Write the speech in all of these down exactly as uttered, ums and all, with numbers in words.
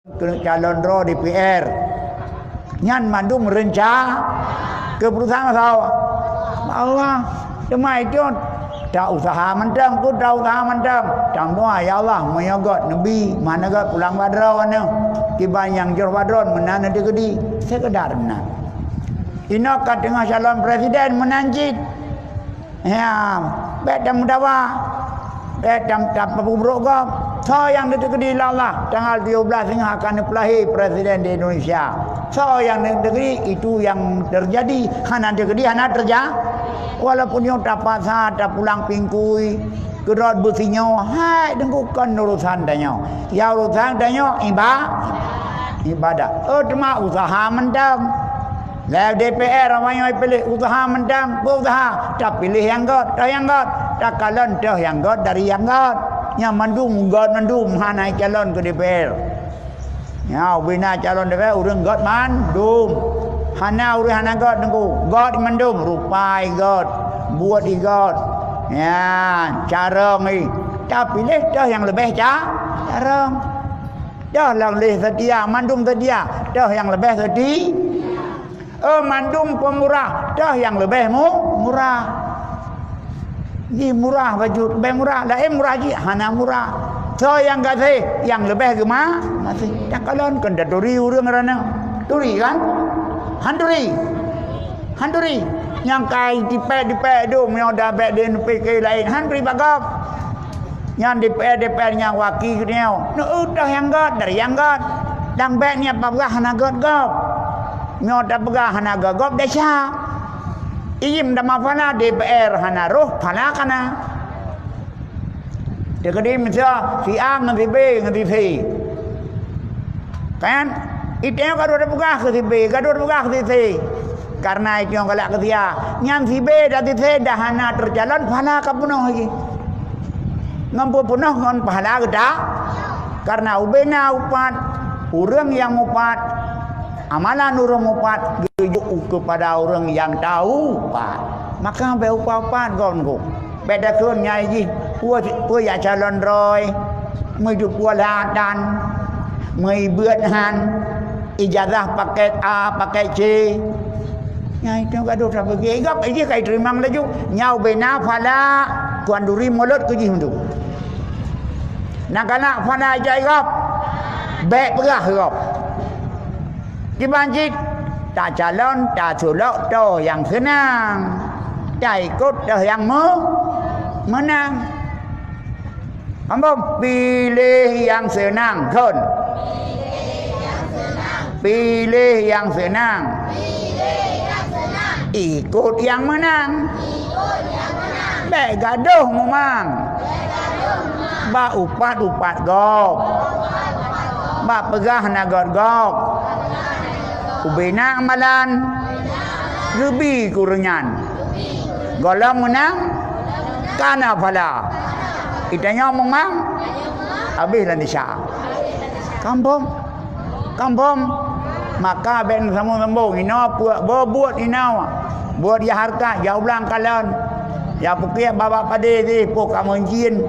Keuneuk calon droe D P R. Nyan mandum reunca-, keuputusan Allah. Allah. Teuma itu ta usaha mantong, ku ta usaha mantong. Tamua, ya Allah, meunyoe göt neubi, mana göt pulang bak droeneuh. Kiban nyang jroh bak droe meunan neuteukedi, sekedar meunan. Inoe ka teungoh calon presiden meunan cit. Ya, bék tameudawa. Bék tam-, tapeubrok gob. Soe nyang teukeudi lé Allah, tanggal tujoh blaih singoh akan neupeulahé presiden di Indonesia. Soe nyang teukeudi, itu yang terjadi. Hana teukeudi, hana terja-, walaupun nyoe tapaksa tapulang pingkui, keudroe beusinyoe, hai, teungku, kon urusan tanyoe. Ya, urusan tanyoe iba-, ibadah. Oh, teuma usaha mantong. Lé D P R awai nyoe piléh usaha mantong, beusaha, tapiléh nyang göt, toh nyang göt, takalon toh nyang göt dari nyang göt. Nyang mandum göt mandum hana calon keu D P R. Nyoe ubena calon D P R ureuëng göt mandum. Hana ureuëng hana göt teungku. Göt mandum, rupa i göt, buet i göt. Ya, carông i. Tapiléh toh nyang leubeh ca-, carông. Toh nyang leubeh seutia, mandum seutia. Toh nyang leubeh seuti-, Oh, mandum peumurah, toh nyang leubeh mu-, murah. Jih murah bacut, leubeh murah. Laén murah jih, hana murah. Soe nyang gaseh, nyang leubeh geuma-, gaseh. Takalon kon taturi ureuëng raneuk. Turi kan? Han turi. Han turi. Nyang kai tipék-tipék dum, nyoe dah bék di N P K laén. Han turi bak gob. Nyan D P R, D P R nyang waki geutanyoe. Neu-eu toh nyang göt, dari nyang göt. Dan bék nyan peugah hana göt gob. Nyoe tapeugah hana göt gob desya. Ijim dama phala D P R hana roh phala kana. Teukeudi misal si A ngon si B ngon si C. Kan? Itu nyang ka dua peugah keu si B, ka dua peugah keu si C. Karena itu nyang galak keu si A. Nyan si B dan si C dah hana teucalon, pahala ka peunoh lagi. Ngon peue peunoh ngon pahala geuta? Karena ubena upat, ureuëng nyang mupat, amalan ureuëng mupat geujok keupada ureuëng nyang taupat. Maka bék upat-upat gon ku. Bék takheun nyan jih, peue, peue jak calon droe, meuidup peue lhatan, meubeuet han, ijazah paket A, paket C. Nyan itu gadoh tapeugah, gob jih ka iteurimong laju. Nyan ubena phala, tuan duri mulot keu jih untuk. Nak galak phala jai gob, bék peugah gob. Kiban cit, tacalon, tasulok toh nyang seunang, taikot toh nyang meu-, meunang. Ambom, piléh nyang seunang, kon. Piléh nyang seunang. Ikot nyang meunang. Bék gadoh mumang. Bak upat-upat gob. Bak peugah hana göt gob. Ubena amalan. Geubi keu ureuëng nyan. Gohlom meunang, kana phala. Geutanyoe mumang, habéh lam desya. Kampung. Kampung. Maka bék neusambong-sambong. Inoe peuet, boh buet inoe. Buet jak hareukat, jak ublang kalon. Jak peukiek babah padé jih, poh kamoe jin.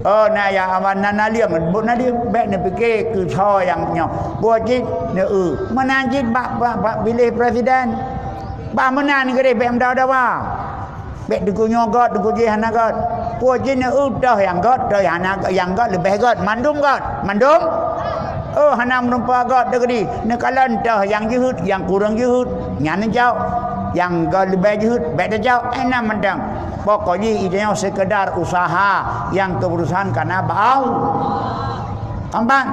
Oh, na jak aban na naleueng, buet naleueng. Bék neupike keu soe nyang nyoe. Buet jih, neu-eu. Meunan jih bak, bak, bak piléh presiden. Bah meunan keudeh bék meudawa-dawa. Bék teungku nyoe göt, teungku jih hana göt. Peue jih neu-eu toh nyang göt, toh nyang hana, nyang göt leubeh göt. Mandum göt. Mandum? Oh, hana meurumpok göt teukeudi. Neukalon toh nyang jeuhet, nyang kureueng jeuhet. Nyan neujaoh. Nyang göt leubeh jeuhet, bék teujaoh. Eh, na mantong. Pokok jih, itu nyoe sekedar usaha nyang keuputusan kana bak Allah. Keumpat,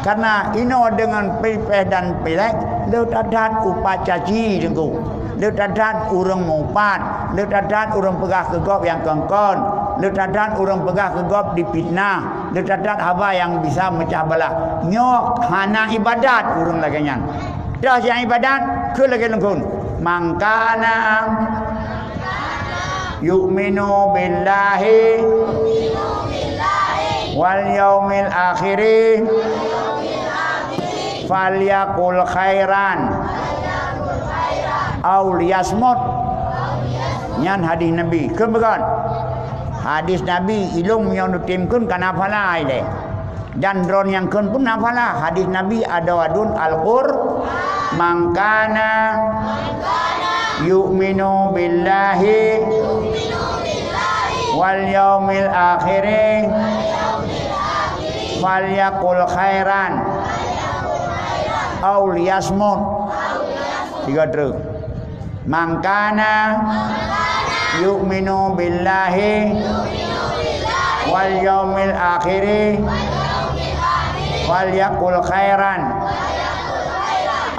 karena inoe deungon pilpres dan pileg, le that-that upat caci teungku. Le that-that ureuëng meuupat, le that-that ureuëng peugah keu gob nyang kon-kon, le that-that ureuëng peugah keu gob difitnah, le that-that haba nyang bisa meucah beulah. Nyoe hana ibadat ureuëng lagée nyan. Toh nyang ibadat, keu lagée lungkon. Mangkana yu'minu billahi wal yaumil akhiri falyakul khairan au liyasmut. Nyan hadis Nabi. Keu beugöt. Hadis Nabi, ilong nyang neutimkeun kana phala ilée. Dan droe nyang kheun pun na pahala. Hadis Nabi, "Adawatun al-Qur, man kana yu'minu billahi wal yaumil akhiri falyaqul khairan aw liyasmut." Tiga terus. "Man kana yu'minu billahi wal yaumil akhiri falyaqul khairan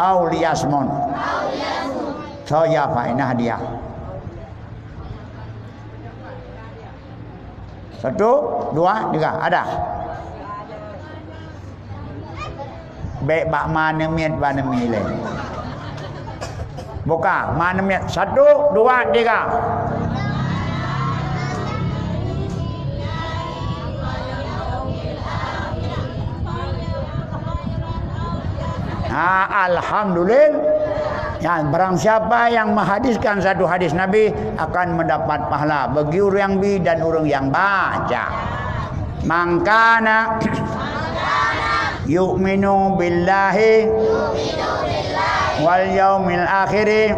aw liyasmut." Soe ya faedah dia. Satu, dua, tiga. Ada. Bèk bak ma neumiet bak neumi lé. Buka, ma neumiet. Satu, dua, tiga. Ha, alhamdulillah. Ya, barang siapa yang menghadiskan satu hadis Nabi akan mendapat pahala bagi ureuëng yang bi dan ureuëng yang baca. "Man kana yu'minu billahi wal yaumil akhiri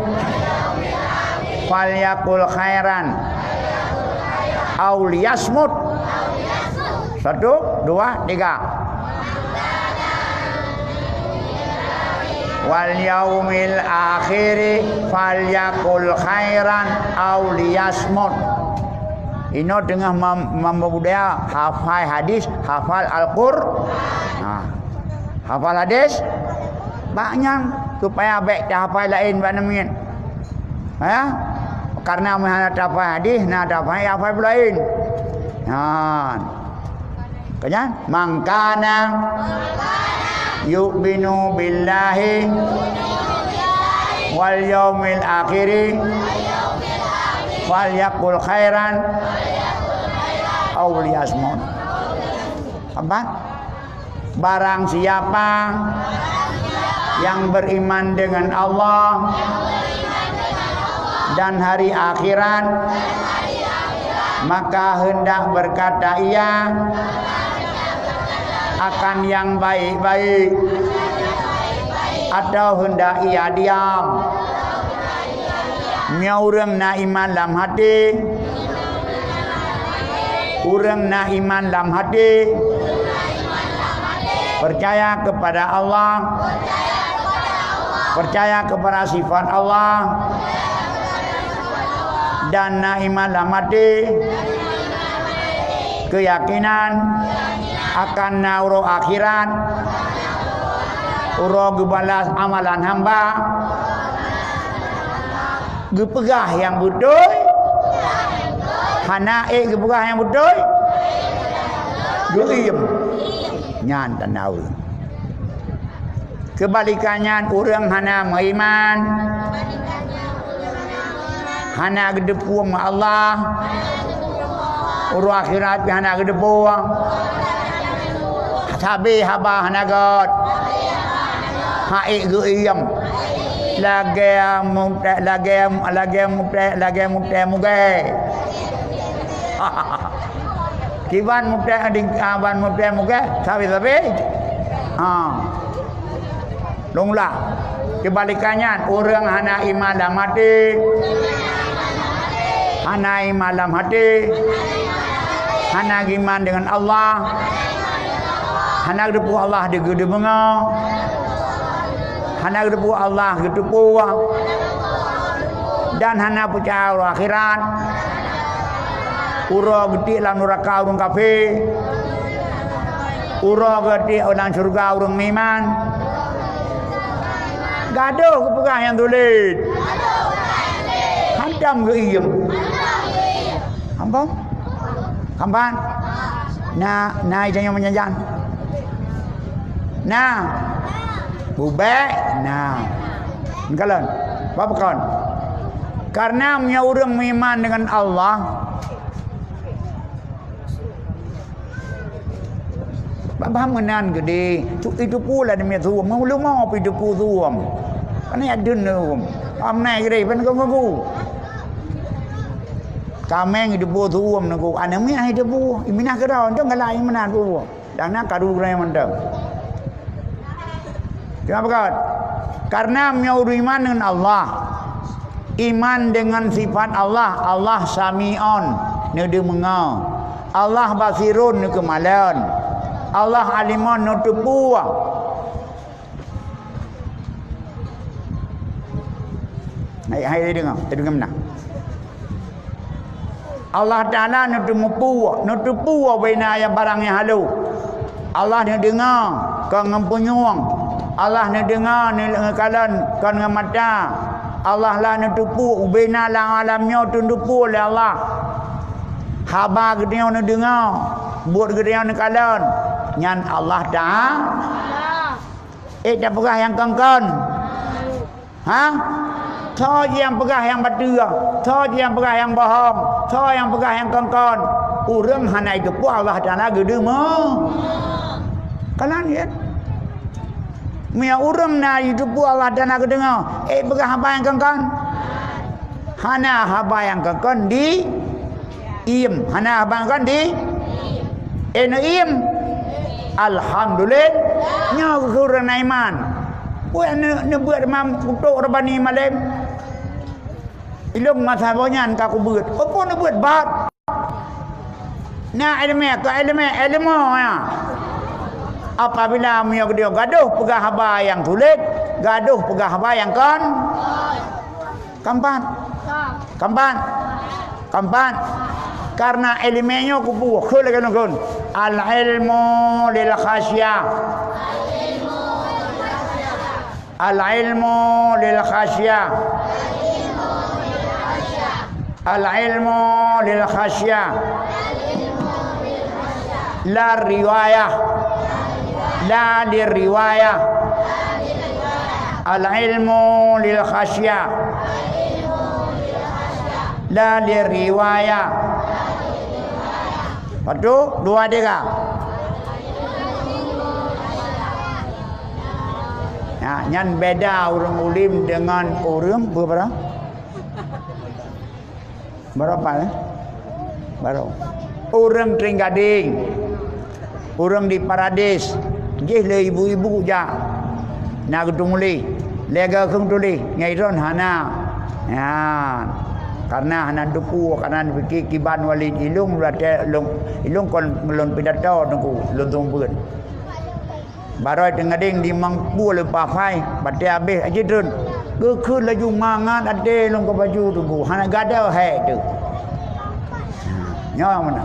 falyaqul khairan aw liyasmut." Satu, dua, tiga. "Wal yaumil akhiri falyaqul khairan aw liyasmut." Inoe teungoh mam-, mambudaya hafai hadis, hafal Al-Qur-, ha. Hafal hadis, bak nyan supaya bèk tahafai laén bak neumien. Ya? Karena meuhana tahafai hadis, na tahafai, hafai peulaén. Nyan. Ka nyan, "Man kana yu'minu billahi wal yaumil akhiri falyaqul khairan aw liyasmut." Apa? Barang siapa yang beriman dengan Allah dan hari akhirat, maka hendak berkata ia akan yang baik-baik, atau hendak ia diam. Meunyoe ureuëng na iman lam até, ureuëng na iman lam até, percaya kepada Allah, percaya kepada sifat Allah, dan na iman lam até, keuyakinan akan na uroe akhirat, uroe geubalas amalan hamba, geupeugah nyang beutôi, hana ék geupeugah nyang beutôi, geuiem. Nyan tanda ureuëng. Keubalikan nyan, ureuëng hana meuiman, hana geuteupeue Allah, uroe akhirat pih hana geuteupeue, sabe haba hana gét, hana ék geuiem, lagée mute-, lagée, lagée mute-, lagée mutée mugée. Kiban mutée ding-, ah, ban mutée mugée, sabe-sabe. Ha. Lôn ulang. Keubalikan nyan, ureuëng hana iman lam até, hana iman lam até, hana geuiman deungon Allah, hana geuteupeue Allah di geudeungoe, hana geuteupeue Allah geuteupeue, dan hana peucaya uroe akhirat. Uroe geutiek lam nuraka ureuëng kafé, uroe geutiek lam syeuruga ureuëng meuiman. Gadôh geupeugah nyang sulet. Hantom geuiem. Ampôn? Kampan? Na, na tanyoe meujanjan? Na. Bubek? Na. Kalon. Apa kon? Karena meunyoe ureuëng meuiman deungon Allah, bah meunan geudeh, tu, itu pula demi suam. Meuleumo pih itu pun suam. Karena ya dun suam. Paham nai geudeh, pen kau ngaku. Kameng itu pun suam ngaku. Aneuk miah itu pun. Iminah keudroe, tu galak iminah pun. Dan na karu gurée mantong. Cuma peugah, karena meunyoe ureuëng iman dengan Allah, iman dengan sifat Allah, Allah Sami'un, neudeungoe, Allah Basirun, neukeumalon, Allah Alimun, neuteupeue. Hai, hai, deungoe, deungoe meunan. Allah Taala neuteumeupue, neuteupeue ubena nyang barang nyang halo. Allah neudeungoe kon ngon punyueng. Allah neudeungoe neukalon kon ngon mata. Allah lah neuteupeue ubena lam alam nyoe teuteupeue lé Allah. Haba geutanyoe neudeungoe, buet geutanyoe neukalon, nyan Allah Taala. Eh, tapeugah nyang kon-kon. Ha? Soe nyang peugah nyang bateue? Soe nyang peugah nyang bohong? Soe nyang peugah nyang kon-kon? Ureuëng hana jiteupeue Allah Taala geudeungoe. Kalon, ya? Meunyoe ureuëng na jiteupeue Allah Taala geudeungoe, eh, peugah haba nyang kon-kon? Hana haba nyang kon-kon di iem. Hana haba nyang kon di iem. Alhamdulillah. Nyoe keuh ureuëng na iman. Buet ne-, neubeuet mam kutok Rabbani malem. Ilong masa boh nyan ka kubeuet. Apa neubeuet bat? Na iéleumé, ka iéleumé, ilmu, ya. Apabila meunyoe geutanyoe gadoh peugah haba nyang sulet, gadoh peugah haba nyang kon, kon pat? Kon pat? Kon pat? Karena iéleumé nyoe kupeugah lagée nyoe kon. Al-ilmu lil khasyah. Al-ilmu lil khasyah. Al-ilmu lil khasyah. La riwayah. La li riwayah. Al-ilmu lil khasyah. La li riwayah. Patu dua tiga. Nah, nyan beda ureuëng ulim dengan ureuëng beubara-, berapa, eh? Baru. Ureuëng Trienggadeng, ureuëng di Paradis, jih lé ibu-ibu jak na geuteumuléh, lé geukeung tuléh, ngai ron hana. Ya, karena hana teupeu, karena dipike kiban wali ilong, berarti ilong, ilong kon lôn pidato teungku, lôn tumpet. Barô teungadeng limong puluh leupah phai, batée habéh aji treun. Geukheun laju mangat até lôn keu baju tuboh, hana gadôh hék teuk. Nyoe meunan.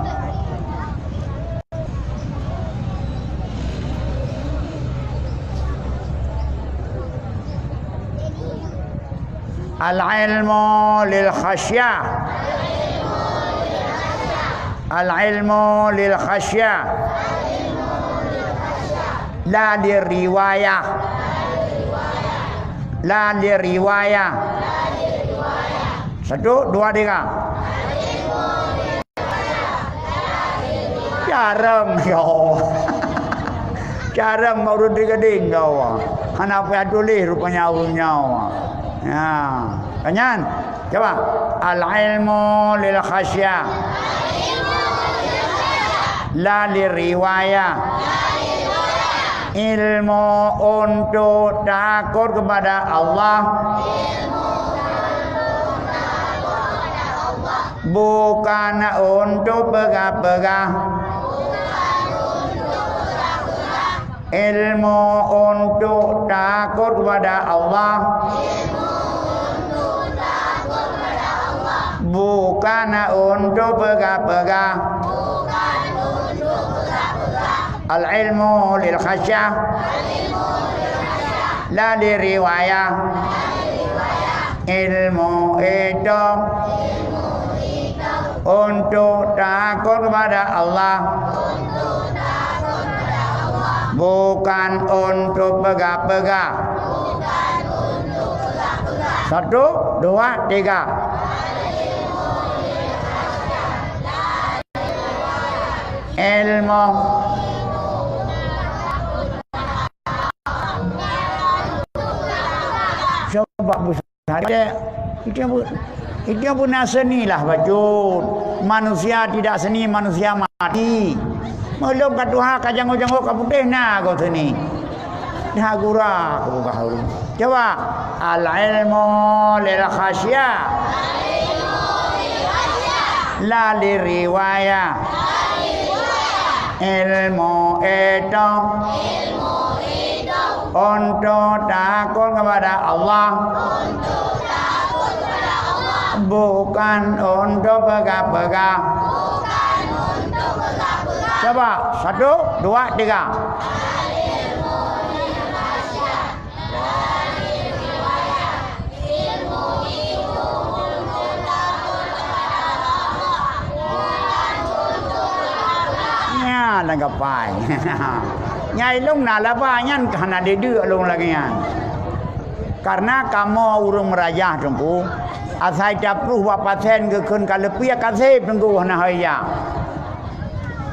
Al-ilmu lil khasyah. Al-ilmu lil khasyah. La li riwayah. La li riwayah. Satu, dua, tiga. Carông, ya Allah. Carông bak ureuëng Trienggadeng, ya Allah. Hana payah tuléh rupanya ureuëng nyoe. Ya. Ka nyan, coba. Al-ilmu lil khasyah. La li riwayah. Ilmu untuk takut kepada Allah. Bukan untuk peugah-peugah. Ilmu untuk takut kepada Allah. Bukan untuk peugah-peugah. Al-ilmu lil khasyah. La li riwayah. Ilmu itu untuk takut kepada Allah. Bukan untuk peugah-peugah. Satu, dua, tiga. Ilmu. Coba bu-, itu bu-, itu bu-, na seni lah bacut. Manusia tidak seni, manusia mati. Meulom ka tuha ka jangok-jangok ka putéh na goe sini. Dah gura ka peugah ureuëng. Coba, al-ilmu lil khasyah. La liriwayah. Ilmu itu untuk takut kepada Allah. Bukan untuk peugah-peugah. Coba, satu, dua, tiga. Nyan lagak pai. Nyai lôn na laba nyan ka hana dideuk lôn lagée nyan. Karena kamoe ureuëng meurajah teungku, asai tapruh bak pasen geukheun ka leupie ka seb teungku hana haya.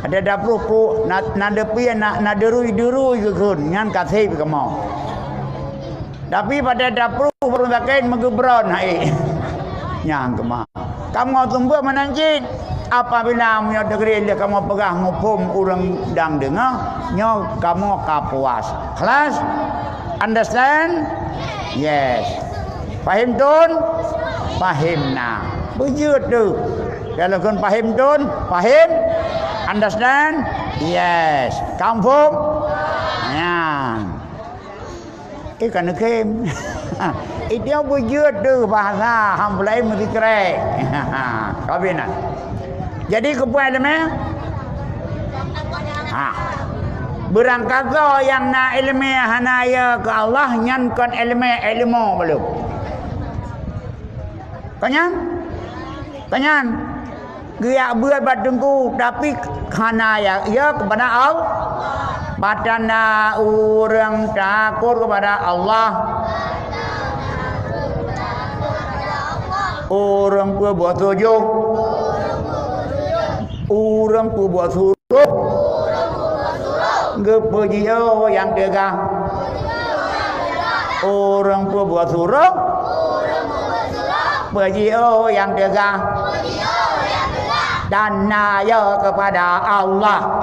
Ada tapruh pu na, na leupie na, na deurui-deurui geukheun nyan ka seb kamoe. Tapi pada tapruh barô sakét meugeubron hai. Nyang keumah. Kamoe sumber meunan cit. Apabila meunyoe deungoe lé kamoe peugah muphom ureuëng dang deungoe, nyoe kamoe ka puas. Khalas? Understand? Yes. Pahim tun? Pahim na. Beujeuet tu. Kalau kon pahim tun, pahim? Understand? Yes. Confirm? Nyan. Eh, ka neukhém. Itu beujeuet tu bahasa, ham pulai meusti krek. Ka binan. Jadi, keupeue iéleumé? Ha. Beurangkasoe nyang na iéleumé hana yö keu Allah, nyan kon iéleumé, ilmu belom. Kon nyan? Kon nyan? Geujak beuet bak teungku, tapi hana ya, ya keupada Allah. Padahai ureuëng takot keupada Allah, ureuëng peubuet tujoh, ureuëng peubuet suroh, geupeujioh nyang teuga. Ureuëng peubuet suroh, peujioh nyang teuga. Dan na yö keupada Allah.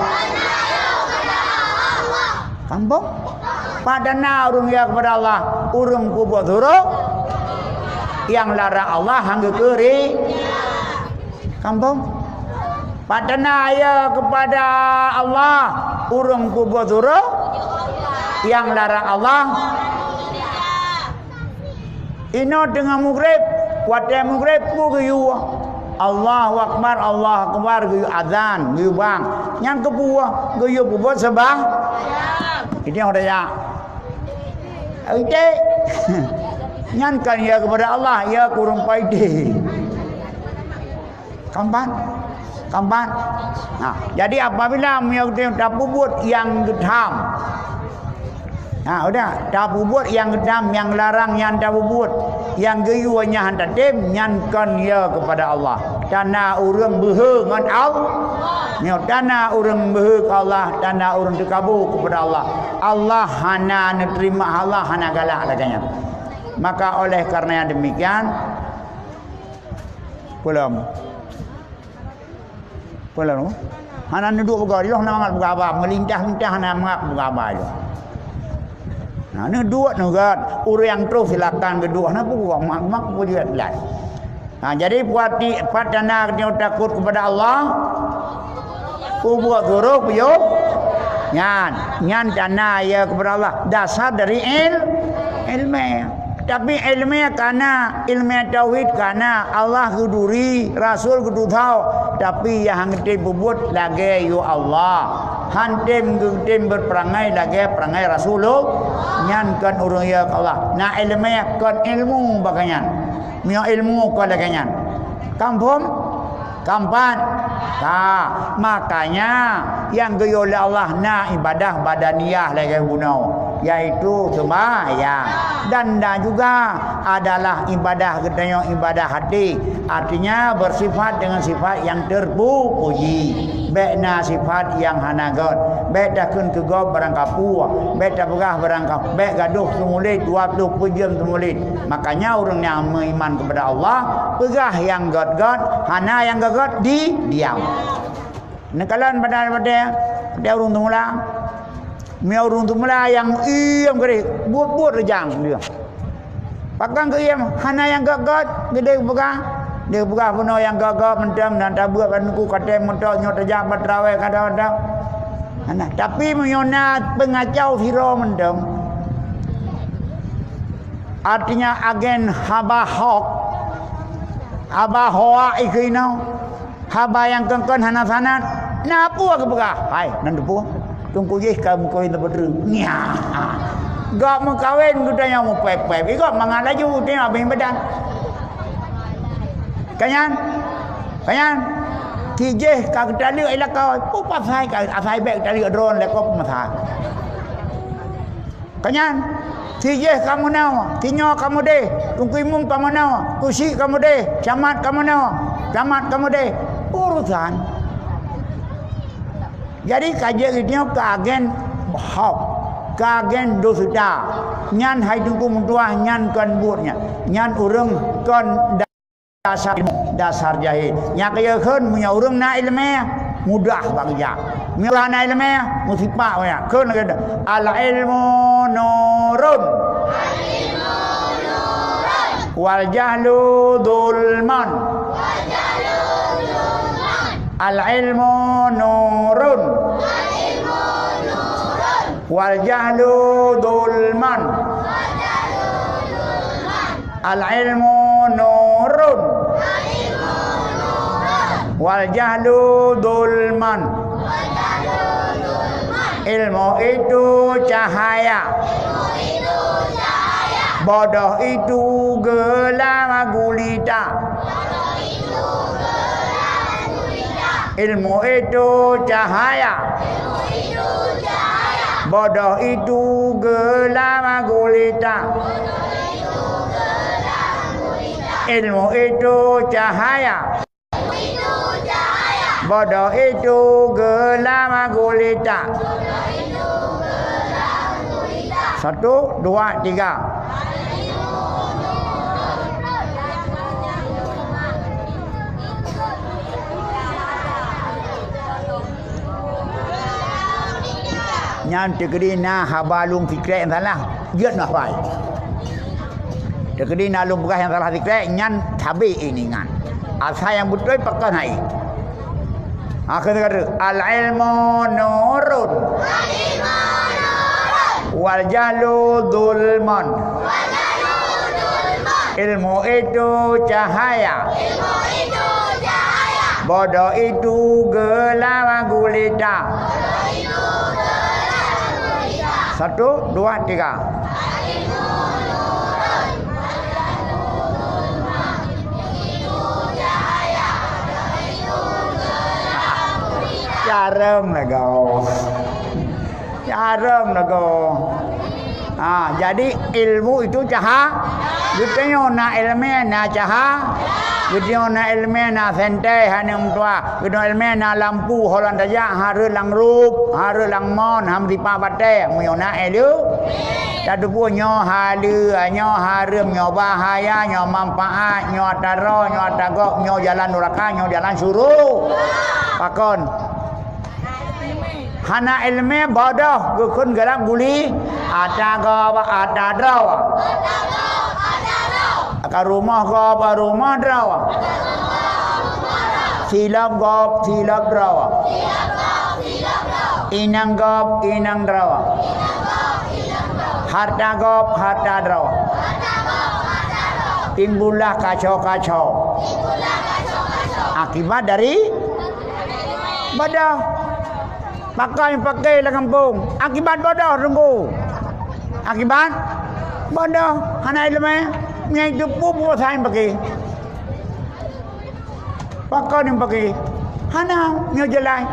Kampung? Padahai ureuëng yö keupada Allah, ureuëng peubuet suroh, nyang larang Allah han geukeuri. Kampung? Padahai yö keupada Allah, ureuëng peubuet suroh, nyang larang Allah. Inoe teungoh mugréb, watée mugréb peue geuyue? Allahu Akbar, Allahu Akbar, geuyue azan, geuyue bang. Nyan keupeue? Geuyue peubuet seubah. Ini orang ya. Ide. Nyan kon yö keupada Allah, yö keu ureuëng paideh. Kampung? Kampung? Nah, jadi apabila meunyoe tapeubuet nyang geutham, nah, udah, tapeubuet nyang geutham, nyang larang nyan tapeubuet, nyang geuyue nyan han tatem, nyan kon yö keupada Allah. Tanda ureuëng beuhe ngon Allah. Nyoe tanda ureuëng beuhe keu Allah, tanda ureuëng teukabu keupada Allah. Allah hana neuterima, Allah hana galak lagée nyan. Maka oleh karena yang demikian, Peue lom? Peue lom? Hana neuduek peugah, yoh na mangat peugah haba, meulintah-lintah na mangat peugah haba yoh. Na neuduek neugat, ureuëng nyang troh silakan geuduek, hana peue mak-mak peue jeuet lai. Ha, jadi buati pat tanda geutanyoe takot keupada Allah, peubuet suroh peuyôh nyan, nyan tanda yö keupada Allah. Dasar dari il-, iéleumé. Tapi iéleumé ka na, iéleumé tauhid ka na, Allah geuduri, Rasul geututoe, tapi nyang han geutem peubuet lagée yôh Allah. Han tem geutem beuperangai lagée perangai Rasulullah. Nyan kon ureuëng yö keu Allah. Na iéleumé kon ilmu bak nyan. Meunyoe ilmu kon lagée nyan. Ka muphom? Ka mupat? Ka. Makanya, nyang geuyue lé Allah na ibadah badaniyah lagée bunoe, yaitu seumayang. Dan na juga adalah ibadah geutanyoe ibadah hati. Artinya, bersifat dengan sifat yang terpuji. Bék na sifat nyang hana göt. Bék takheun keu gob barang kapue. Bék tapeugah barang ka-, bék gadôh seumulét, dua ploh peuet jeuem seumulét. Makanya ureuëng nyang meuiman keupada Allah, peugah nyang göt-göt, hana nyang göt-göt, di-, diam. Neukalon pada-pada Watèe ureueng teumula, meunyoe ureueng teumula nyang iem keudéh, buet-buet reujang dia. Pakon keu iem, hana nyang gét-gét, geudeh peugah. Dia peugah bunoe nyang gét-gét mantong, na tabeuet bak teungku, ka tém mantong, nyoe tajak bak teurawèh, kadang-kadang. Hana. Tapi meunyoe na peungacau sidroe mantong, artinya agen haba hok, haba hoak ikeu inoe. Haba nyang kon-kon hana sanad, na peue geupeugah? Hai, nan teupeue? Teungku jih ka meukawen teubeutreu. Nyan. Gak meukawen geutanyoe meupèp-pèp. Igob mangat laju, tengok abéh badan. Ka nyan? Ka nyan? Ki jih ka geutaleuek i lakoe. Peue pasai ka asai bèk geutaleuek droe lakoe peue masa? Ka nyan, si jih ka meunoe, si nyoe ka meudeh, teungku imum ka meunoe, keuchik ka meudeh, camat ka meunoe, camat ka meudeh. Urusan. Jadi, ka jeuet geutanyoe keu agen hok, keu agen dusta. Nyan hai teungku meutuah, nyan kon buet nyan. Nyan ureueng kon dasar ilmu, dasar jahil. Nyan keuh kheun meunyoe ureueng na ileumèe, mudah bak geujak. Meunyoe hana ileumèe, meusipak bak geujak. Kheun lagèe nyoe, "Al-ilmu nurun, wal jahlu zulman." Al-ilmu nurun, wal jahlu zulman. Al-ilmu nurun, wal jahlu zulman. Ilmu itu cahaya, bodoh itu gelap gulita. Ilmu itu cahaya, bodoh itu gelap gulita. Ilmu itu cahaya, bodoh itu gelap gulita. Satu, dua, tiga. Nyan teukeudi na haba lôn sikrek nyang salah, jeuet neuhafai. Teukeudi na lôn peugah nyang salah sikrek, nyan sabé ingat. Asai nyang beutôi pakon hai. Akhé kata, "Al-ilmu nurun, wal jahlu zulman." Ilmu itu cahaya, bodoh itu gelap gulita. Satu, dua, tiga. Carông lagoe. Carông lagoe. Ha, jadi ilmu itu caha-, geutanyoe na ileumèe na caha-, geutanyoe na ileumèe na sentée, hana meutuah. Geutanyoe ileumèe na lampu, ho lôn tajak, hareuem lam rup, hareuem lam mon, han meusipak batée, meunyoe na ileu-, tateupeue nyoe haleue, nyoe hareuem, nyoe bahaya, nyoe manfaat, nyoe atra droe, nyoe atra gob, nyoe jalan nuraka, nyoe jalan syuru-, pakon? Hana ileumèe bodoh, geukheun galak guli, atra gob, atra droe. Ka rumoh gob, rumoh droe. Silop gob, silop droe. Inong gob, inong droe. Harta gob, harta droe. Timbunlah kaco-kaco. Akibat dari bodoh. Pakon paké lam gampông? Akibat bodoh, teungku. Akibat bodoh, hana ileumèe. Meunyoe teupeue peue sajan paké. Pakon paké? Hana, nyoe jeulaih.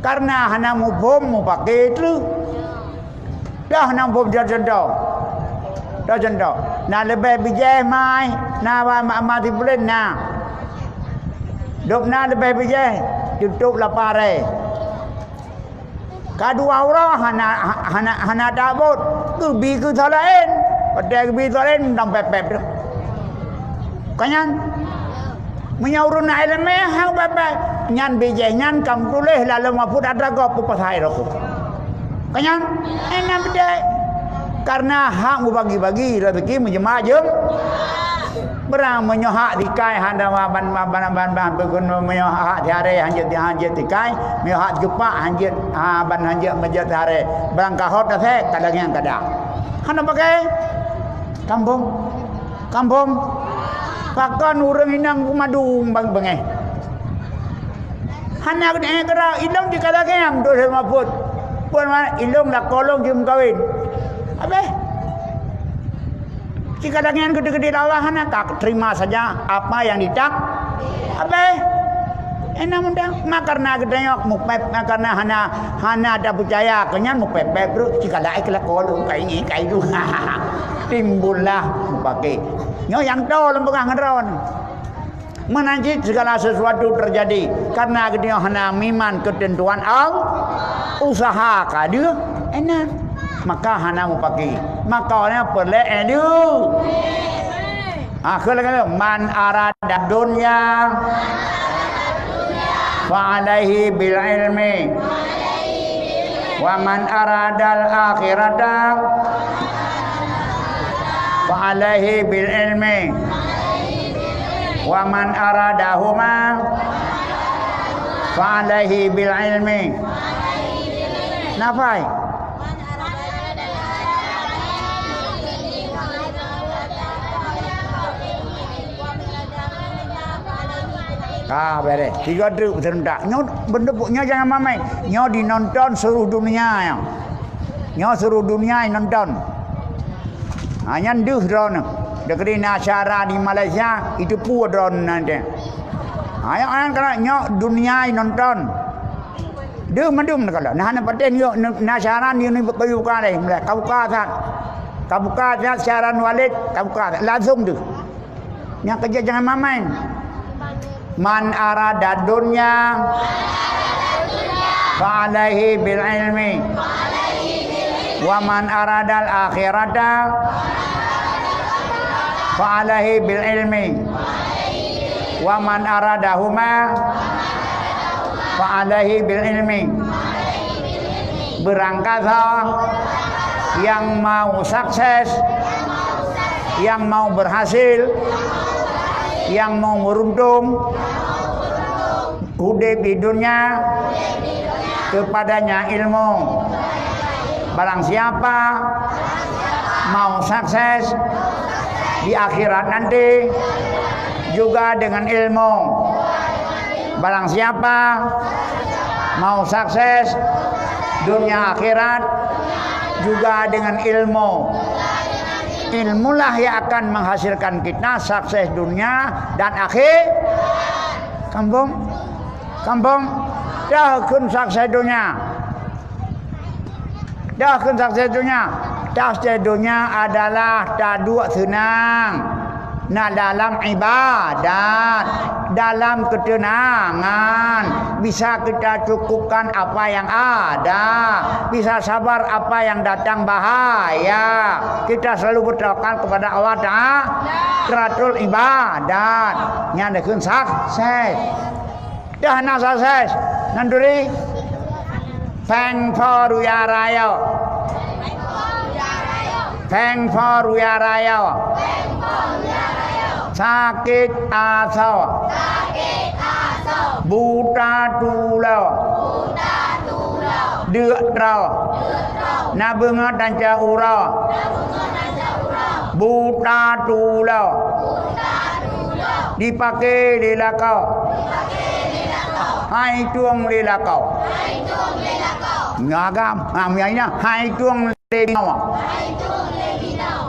Kareuna hana muphom mupaké treuk. Dah na bom jeuet contoh. Dah contoh. Na leubeh bijéh mai, na ba ma-, ma sibuleuen na. Dub na leubeh bijéh, tutôp lapah ré. Ka dua uroe hana, ha-, hana, hana tabot, geubi keu soe laén. Watèe geubi soe laén, mantong pèp-pèp tu. Ka nyan, meunyoe ureueng na ileumèe, han pèp-pèp. Nyan bijéh nyan ka meutuléh lam Lauhul Mahfuz atra gob peupasai rokok. Ka nyan, eh, nyan beudée. Karena hak mubagi-bagi rezeki meujeumaat jeuem. Beurang meunyoe hak tikai hana ban, ban, ban, ban, ban, ban, meunyoe hak tiaré hanjeuet, hanjeuet tikai, meunyoe hak geupak hanjeuet, ha, ban hanjeuet meujeuet tiaré. Beurang ka hot tasé, kadang nyang kada. Hana pakai. Kampung. Kampung. Pakon ureuëng inong peumadum bang-, bangeh. Hana keuneuk geura ilong di kalagéam dosa mapot. Puan ma ilong lakoe lôn jeuem kawin. Abeh. Di kalagéam gede-gede Allah hana ka terima saja apa yang ditak. Abeh. Enak mudah. Mak karena geutanyoe mupep, mak karena hana, hana ada percaya keu nyan mupep-pep brok. Di kalagéam lakoe lôn kai ni kai tu. Timbullah mupake. Nyoe nyang tho lôn peugah ngon droen. Meunan cit segala sesuatu terjadi karena geutanyoe hana meuiman keuteuntuan Allah. Usaha ka deuh enak, maka hana mupaki. Maka nyan peureulée deuh. Akhé lagée nyoe, "Man arada dunya fa alaihi bil ilmi, wa man aradal akhirata fa alaihi bil ilmi." Wa man aradahuma fa alaihi bil ilmi. Nafai. Ah, beres. Tiga truk serentak. Nyoe benda nyoe jangan mamai. Nyoe dinonton seluruh dunia nyoe. Nyoe seluruh dunia nonton. Ha, nyan deuh droeneuh. Dikeue na acara di Malaysia, itu pue droeneuh nanti. Ha, nyan, nyan kana nyoe dunia nonton. Deuh mandum na kalau. Nah, na paten yo na acara ni ni buka deh. Mulai ka buka that. Ka buka that siaran Walid, ka buka that. Langsung deuh. Nyang keujeuet jangan mamai. Man arada dunya fa alaihi bil ilmi. Wa man aradal akhirata fa alaihi bil ilmi. Wa man aradahuma fa alaihi bil ilmi. Beurangkasa yang mau sukses, yang mau berhasil, yang mau beruntung, udeb di dunia, kepadanya ilmu. Barang siapa mau sukses di akhirat nanti juga dengan ilmu. Barang siapa mau sukses dunia akhirat juga dengan ilmu. Ilmulah yang akan menghasilkan kita sukses dunia dan akhir. Kampung? Kampung? Dah kun sukses dunia. Dah kheun sukses donya. Sukses donya adalah taduek seunang. Na dalam ibadat, dalam ketenangan, bisa kita cukupkan apa yang ada, bisa sabar apa yang datang bahaya. Kita selalu bertawakal kepada Allah Ta'ala. Teratur ibadat. Nyan dikheun sukses. Dah na sukses. Nan turi. Péng po raya rayeuk. Péng po raya rayeuk. Sakét asoe. Buta tuloe. Deuk troe. Na beungoh tancok uroe. Buta tuloe. Dipaké lé lakoe. Hai tueng lé lakoe. Nyoe agam, ha, meunyoe inong, hai tueng lé binoe.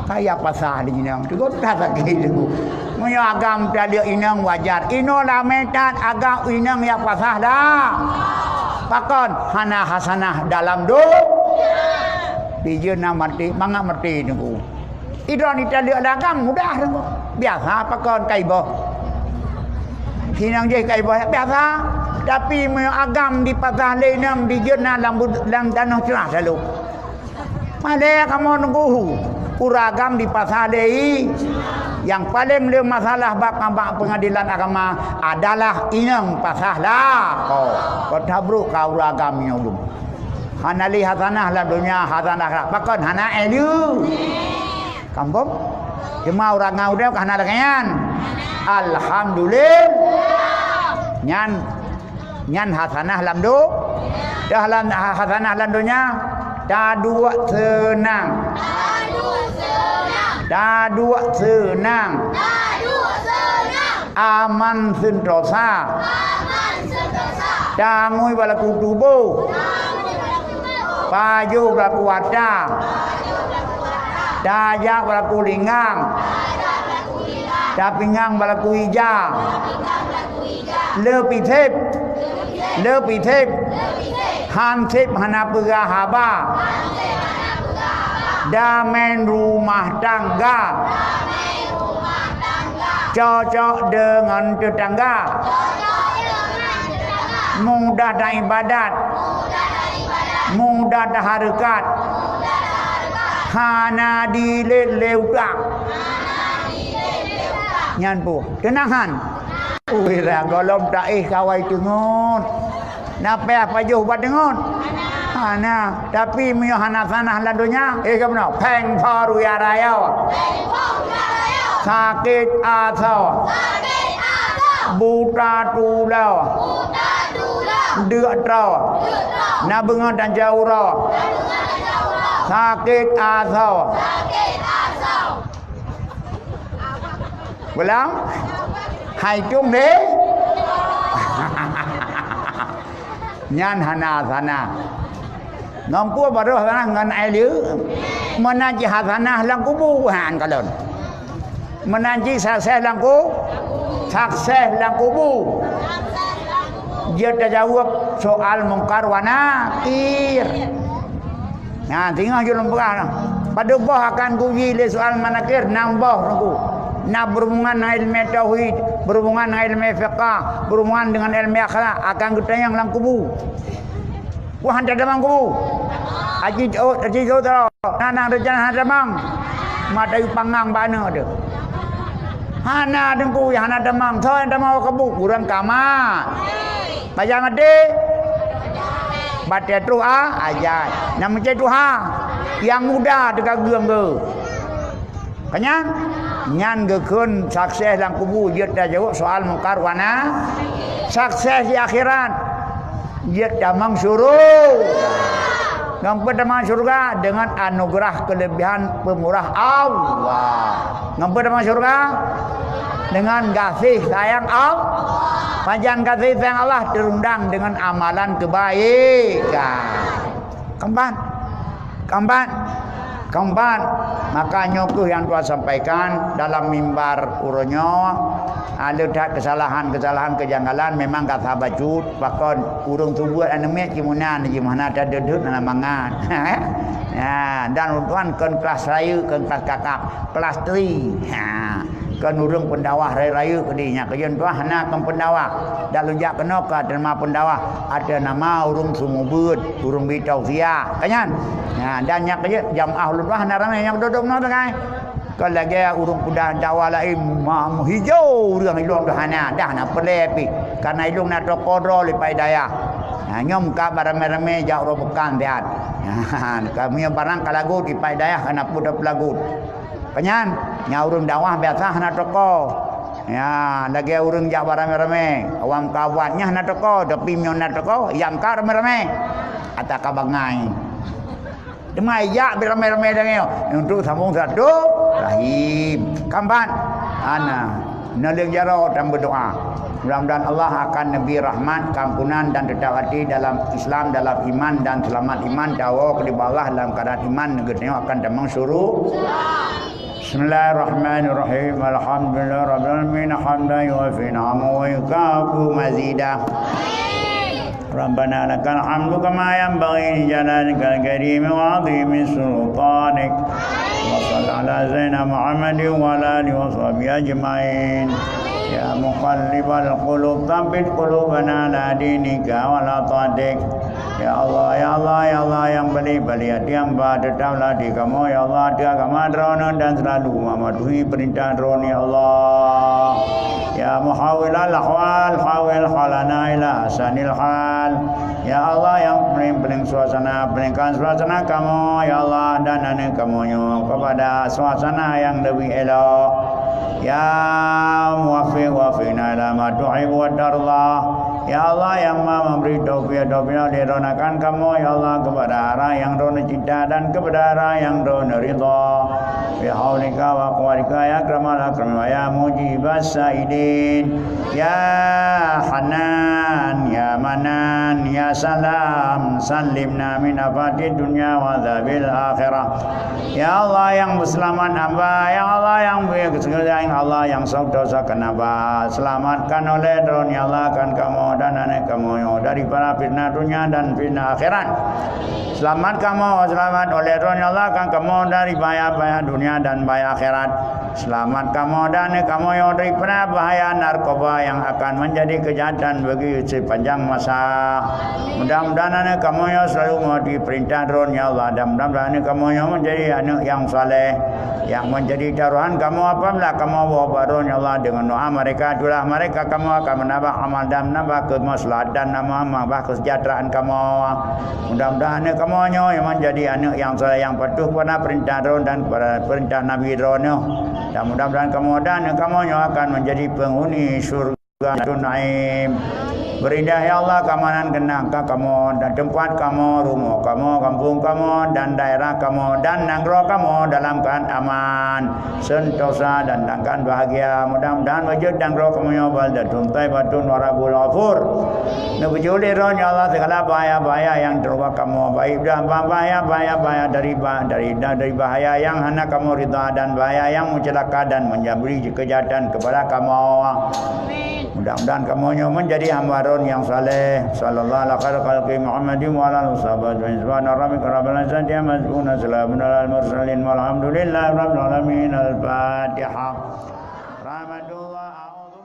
Kaya pasah di inong, teugok that sakét teungku. Meunyoe agam taleuek inong wajar. Inoe lamé that agam inong ya pasah dah. Pakon? Hana hasanah dalam do. Dijeuet na maté, mangat maté teungku. Idroe ni taleuek lagam mudah teungku. Biasa pakon kai boh. Sinong jih kai boh biasa. Tapi meunyoe agam dipasah lé inong dijeuet na lam bud-, lam tanoh ceurah lalu. Padahai kamoe teungku, ureueng agam dipasah lé i-, Nyang paleng le masalah bak, bak peungadilan agama adalah inong pasah lakoe. Kota brok ka ureueng agam nyoe dum. Hana lé hasanah lam donya, hasanah akhirat. Pakon hana éh lé? Kampung? Cuma ureueng agam udeb ka hana lagée nyan. Alhamdulillah. Nyan Nyan hasanah lam do-, dah lam ha-, hasanah lam donya, taduek seunang. Taduek seunang. Aman seuntosa. Tangui bak laku tuboh. Pajoh bak laku ata. Tajak bak laku linggang. Tapingang bak laku ija. Le piseb. Le piseb. Hanseb hana peugah haba. Damai rumah tangga. Cocok deungon teutangga. Mudah taibadat. Mudah tahareukat. Hana dilét lé utak. Nyan peue? Teunang han. Ui, ra gohlom taéh kawai teungeut. Na payah pajoh ubat teungeut? Hana. Tapi meunyoe hana sanah lam donya, éh, ka meunoe? Péng pho ruyah rayeuk. Sakét asoe. Buta tuloe. Deuk troe. Na beungoh dan jauh uroe. Sakét asoe. Pulang? Hai tung deh. Nyan hana hasanah. Ngon peue baru hasanah ngon éh lé? Meunan cit hasanah lam kubu han kalon. Meunan cit sukses lam ku-, sukses lam kubu. Jeuet tajaweueb soal Mungkar wa Nakir. Nah, teungoh jeuet lôn peugah nah. Padub boh akan geuuji lé soal Mungkar wa Nakir, nam boh teungku. Na berhubungan dengan ilmu tauhid, berhubungan dengan ilmu fiqah, berhubungan dengan ilmu akhlak, akan geutanyong lam kubu. Wah, hana tamong kubu. Aji, oh, aji, oh, taro. Nah, nah, rencana hana tamong. Mata yu pangang bak aneuk tu. Hana teungku, hana tamong. Soe nyang tamong kubu? Ureueng ka mat. Pajan maté? Batée troh a-, ajai. Nyang meucé tuha. Nyang muda teuka geueng geu. Ka nyan? Nyan geukheun sukses lam kubu jeuet tajaweueb soal Mungkar wa Na-, sukses di akhirat. Jeuet tamong syuruga. Ngon peue tamong syuruga? Dengan anugerah kelebihan pemurah Allah. Ngon peue tamong syuruga? Dengan gaséh sayang Allah. Pajan gaséh sayang Allah? Terundang dengan amalan kebaikan. Keempat. Keempat. Keempat. Maka nyoe keuh nyang tuan sampaikan dalam mimbar uroe nyoe. Ah, le that kesalahan-kesalahan, kejanggalan memang gata bacut. Pakon ureueng tubuet aneuk miet cit meunan jih, hana tadeudeuk hana mangat. Ya, dan ulôn tuan kon kelas rayeuk, kon kelas kakap, kelas tri. Ha, kon ureueng pendakwah rayeuk-rayeuk keudeh nyan. Keu ulôn tuan hana kon pendakwah. Dan lôn jak keunoe ka teuma pendakwah. Ada nama ureueng seumeubeuet, ureueng bri tausiah. Ka nyan? Ya, dan nyan keu jeuet jamaah ulôn tuan hana ramé nyang duduk keunoe teukai. Kon lagée ureueng peugah dakwah laén, ma-, meuhijau ureueng ilong dah hana, dah na peureulée pih. Karena ilong na toko droe di Paidayah. Nah, nyoe ka beramé-ramé jak uroe peukan siat. Kami barang ka lagot di Paidayah, ka na peue tapeulagot. Penyan, nyang ureueng dakwah biasa hana toko. Ya, lagée ureueng jak beramé-ramé, awam ka buat nyan hana toko, tapi meunyoe na toko, nyang ka ramé-ramé. Ata ka bangai. Teuma jak beramé-ramé lagée nyoe untuk sambung silaturahim. Keempat, ana, naleueng jaroe dan berdoa. Mudah-mudahan Allah akan neubri rahmat, keampunan dan tetap hati dalam Islam, dalam iman dan selamat iman, tawoe keudeh bak Allah dalam keadaan iman, geutanyoe akan tamong syuruga. Bismillahirrahmanirrahim. Alhamdulillahirabbil alamin. Hamdan yuwafi ni'amahu wa yukafi mazidah. ربنا لك الحمد كما ينبغي لجلالك الكريم وعظيم سلطانك. وصل على سيدنا محمد وعلى آله وصحبه أجمعين. يا مقلب القلوب ثبت قلوبنا على دينك وعلى طاعتك. Ya Allah, ya Allah, ya Allah, nyang paléng-paléng até hamba, teutaplah di kamoe, ya Allah, di agama Droeneuh dan seulalu meumatuhi peurintah Droeneuh, ya Allah. Ya Muhawwilal Ahwal, hawwil halana ila ahsanil hal. Ya Allah, nyang paléng-paléng suasana, palingkan suasana kamoe, ya Allah, dan aneuëk kamoe nyoe keupada suasana nyang leubeh élok. Ya Muwaffiq, waffiqna ila ma tuhibbu wa tarda. Ya Allah, nyang Maha memberi taufik, taufik lé Droeneuh akan kamoe, ya Allah, keupada arah nyang Droeneuh cinta dan keupada arah nyang Droeneuh ridha. Bi haulika wa quwwatika ya akramal akramin wa ya mujibas sailin. Ya Hanan, ya Manan, ya Salam, salimna min afatid dunya wa adzabil akhirah. Ya Allah, nyang peuseulamat hamba, ya Allah, nyang beu-, ya Allah, nyang sok dosa keunan hamba, seulamatkan oleh Droeneuh, ya Allah, akan kamoe dan aneuëk kamoe nyoe daripada fitnah dunia dan fitnah akhirat. Seulamat kamoe, seulamat oleh Droeneuh, ya Allah, akan kamoe dari bahaya-bahaya dunia dan bahaya akhirat. Seulamat kamoe dan aneuëk kamoe nyoe daripada bahaya narkoba nyang akan menjadi kejahatan bagi sepanjang masa. Mudah-mudahan aneuëk kamoe nyoe seulalu mematuhi peurintah Droeneuh, ya Allah, dan mudah-mudahan aneuëk kamoe nyoe menjadi aneuëk nyang saleh, nyang menjadi tarohan kamoe apabila kamoe bawa bak Droeneuh, ya Allah, dengan doa mereka, itulah mereka kamoe akan menambah amal dan menambah kemaslahatan dan menambah kesejahteraan kamoe. Mudah-mudahan aneuëk kamoe nyoe nyang menjadi aneuëk nyang saleh, nyang patuh kepada peurintah Droeneuh dan kepada peurintah Nabi Droeneuh. Dan mudah-mudahan kamoe dan aneuëk kamoe nyoe akan menjadi penghuni syurga Jannatun Naim. Beridah, ya Allah, keamanan keunan ka kamoe dan teumpat kamoe, rumoh kamoe, kampung kamoe, dan daerah kamoe, dan nanggroe kamoe dalam keuadaan aman, sentosa, dan dalam keuadaan bahagia. Mudah-mudahan beujeuet nanggroe kamoe nyoe baldatun thayyibatun wa rabbun ghafur. Neubeujeuet lé Droeneuh, ya Allah, segala bahaya-bahaya nyang teuruba kamoe, baik dah bahaya-bahaya dari ba-, dari, dari bahaya nyang hana kamoe ridha dan bahaya nyang meuceulaka dan meujabri kejahatan keupada kamoe. Mudah-mudahan kamoe nyoe menjadi hamba Droeneuh nyang saleh. Sallallahu ala khairil khalqi Muhammadin wa ala alihi wasahbihi ajmain. Subhana rabbika rabbil izzati amma yasifun. Salamun alal mursalin walhamdulillahi rabbil alamin. Al-Fatihah. Rahmatullah, a'udzu